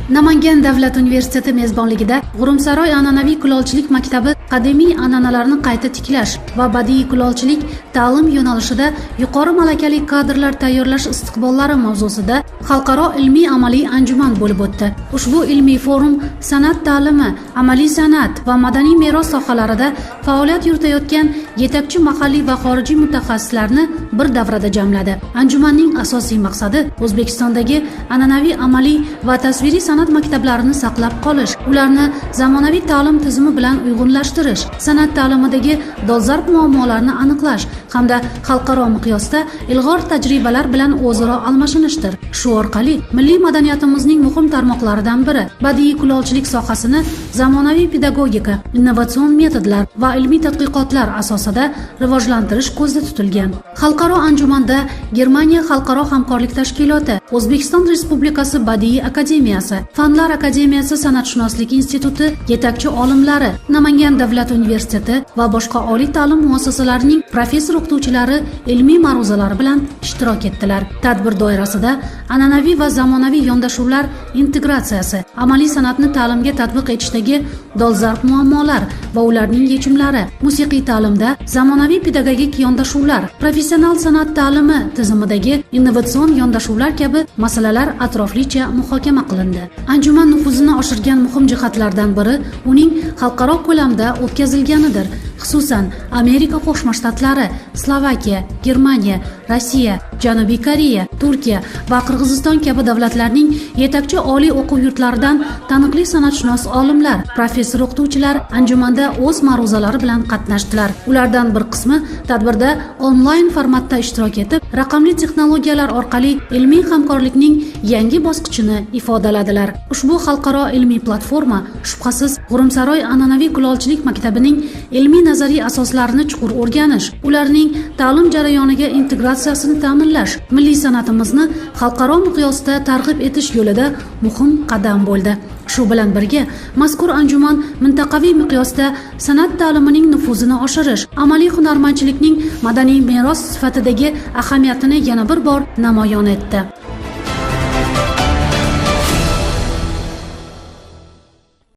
Namangan davlat universiteti mezbonligida G'urumsaroy an'anaviy kulolchilik maktabi qadimiy an'analarni qayta tiklash va badiiy kulolchilik ta'lim yo'nalishida yuqori malakali kadrlar tayyorlash istiqbollari mavzusida xalqaro ilmiy amaliy anjuman bo'lib o'tdi. Ushbu ilmiy forum san'at ta'limi, amaliy san'at va madaniy meros sohalarida faoliyat yuritayotgan yetakchi mahalliy va xorijiy mutaxassislarni bir davrada jamladi. Anjumanning asosiy maqsadi O'zbekistondagi an'anaviy amaliy va tasviriy san'at maktablarini saqlab qolish, ularni zamonaviy ta'lim tizimi bilan uyg'unlashtirish, san'at ta'limidagi dolzarb muammolarni aniqlash hamda xalqaro miqyosda ilg'or tajribalar bilan o'zaro almashinishdir. Shu orqali milliy madaniyatimizning muhim tarmoqlaridan biri badiiy kulolchilik sohasini zamonaviy pedagogika, innovatsion metodlar va ilmiy tadqiqotlar asosida rivojlantirish ko'zda tutilgan. Xalqaro anjumanda Germaniya xalqaro hamkorlik tashkiloti, O'zbekiston Respublikasi Badiiy akademiyasi, Fanlar akademiyasi San'atshunoslik instituti yetakchi olimlari, Namangan davlat universiteti va boshqa oliy ta'lim muassasalarining professor o'qituvchilari ilmiy ma'ruzalari bilan ishtirok etdilar. Tadbir doirasida an'anaviy va zamonaviy yondashuvlar integratsiyasi, amaliy san'atni ta'limga tatbiq etishdagi dolzarb muammolar va ularning yechimlari, musiqiy ta'limda zamonaviy pedagogik yondashuvlar, professional san'at ta'limi tizimidagi innovatsion yondashuvlar kabi masalalar atroflicha muhokama qilindi. Anjuman nufuzini oshirgan muhim jihatlardan biri uning xalqaro ko'lamda o'tkazilganidir. Xususan, Amerika Qo'shma Shtatlari, Slovakiya, Germaniya, Rossiya, Janubiy Koreya, Turkiya va Qirg'iziston kabi davlatlarning yetakchi oliy o'quv yurtlaridan taniqli san'atshunos olimlar, professor o'qituvchilar anjumanda o'z ma'ruzalari bilan qatnashdilar. Ulardan bir qismi tadbirda onlayn formatda ishtirok etib, raqamli texnologiyalar orqali ilmiy hamkorlikning yangi bosqichini ifodaladilar. Ushbu xalqaro ilmiy platforma, shubhasiz, G'urumsaroy an'anaviy kulolchilik maktabining ilmiy nazariy asoslarini chuqur o'rganish, ularning ta'lim jarayoniga integratsiyasini ta'minlash, milliy san'atimizni xalqaro miqyosda targ'ib etish yo'lida muhim qadam bo'ldi. Shu bilan birga, mazkur anjuman mintaqaviy miqyosda san'at ta'limining nufuzini oshirish, amaliy hunarmandchilikning madaniy meros sifatidagi ahamiyatini yana bir bor namoyon etdi.